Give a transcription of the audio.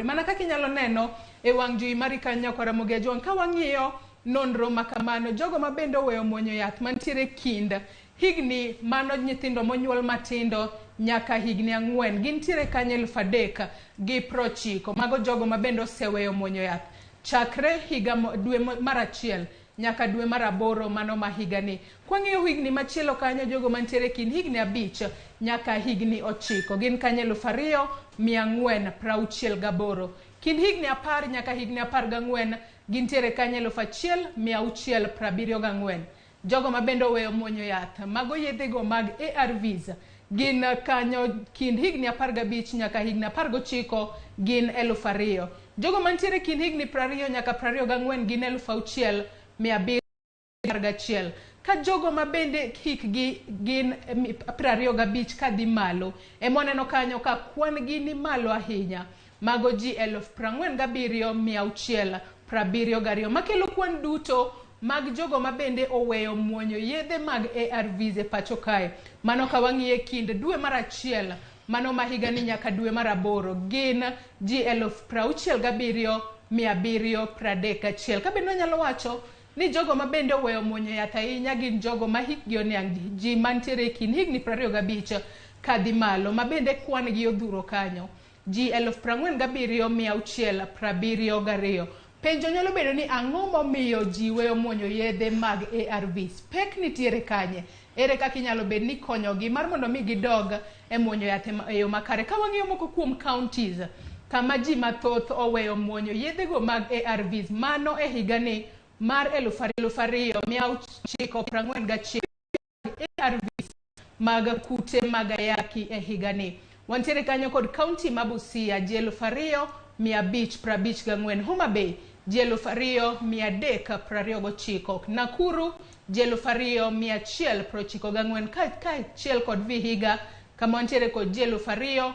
Mana kaka inyalo neno e wang' jowi mari kanyo nyakwar Ramogi Ajwang', ka wang'iyo nonro ma kamano, jogo ma bende oweyo muonyo yath mantiere kind higni mano nyithindo monyuol matindo nyaka higni 4 gintiere kanyo 3,090. Mago jogo ma bende oseweyo muonyo yath chakre higa dwe mar 1 nyaka dwe mar 8 mano ma higani. Kwang'iyo higni machielo kanyo, jogo mantiere kind higni 5 nyaka higni 9 gin kanyo 2,468. Kind higni 10 nyaka higni 14 gintiere kanyo 1,674. Jogo ma bende oweyo muonyo yath, mago yedhego mag ARVs gin kanyo kind higni 15 nyaka higni 19 gin 2,000. Jogo mantiere kind higni 20 nyaka 24 gin 6,711. Ka jogo ma bende hikgi gin 25 kadhi malo, ema waneno kanyo ka kwan gi ni malo ahinya. Mago ji 47,672. Makelo kwan duto mag jogo ma bende oweyo muonyo yedhe mag ARVs e pacho kae. Mano ka wang'iye kind dwe mar 1 mano ma higani nyaka dwe mar 8 gin ji 67,731. Ka bende wanyalo wacho ni jogo ma bende oweyo muonyo yath ahinya gin jogo ma hikgi oniang', ji mantiere e kind higni 25 kadhi malo, ma bende kwan gi odhuro kanyo. Ji 47,672. Penjo nyalo bedo ni ang'o momiyo ji weyo muonyo yedhe mag ARVs? Pek nitiere kanye? Ere kaka inyalo bed ni konyogi mar mondo mi gidog e muonyo yath e yo makare? Ka wang'iyo moko kuom counties kama ji mathoth oweyo muonyo yedhego mag ARVs, mano e higani mar 2941 ARVs mag kute mag ayaki e higani. Wantiere kanyo kod kaunti ma Busia ji 2,554, Homa Bay ji 2,329, Nakuru ji 2,194, kaachiel kod Vihiga kama wantiere kod ji 2,100.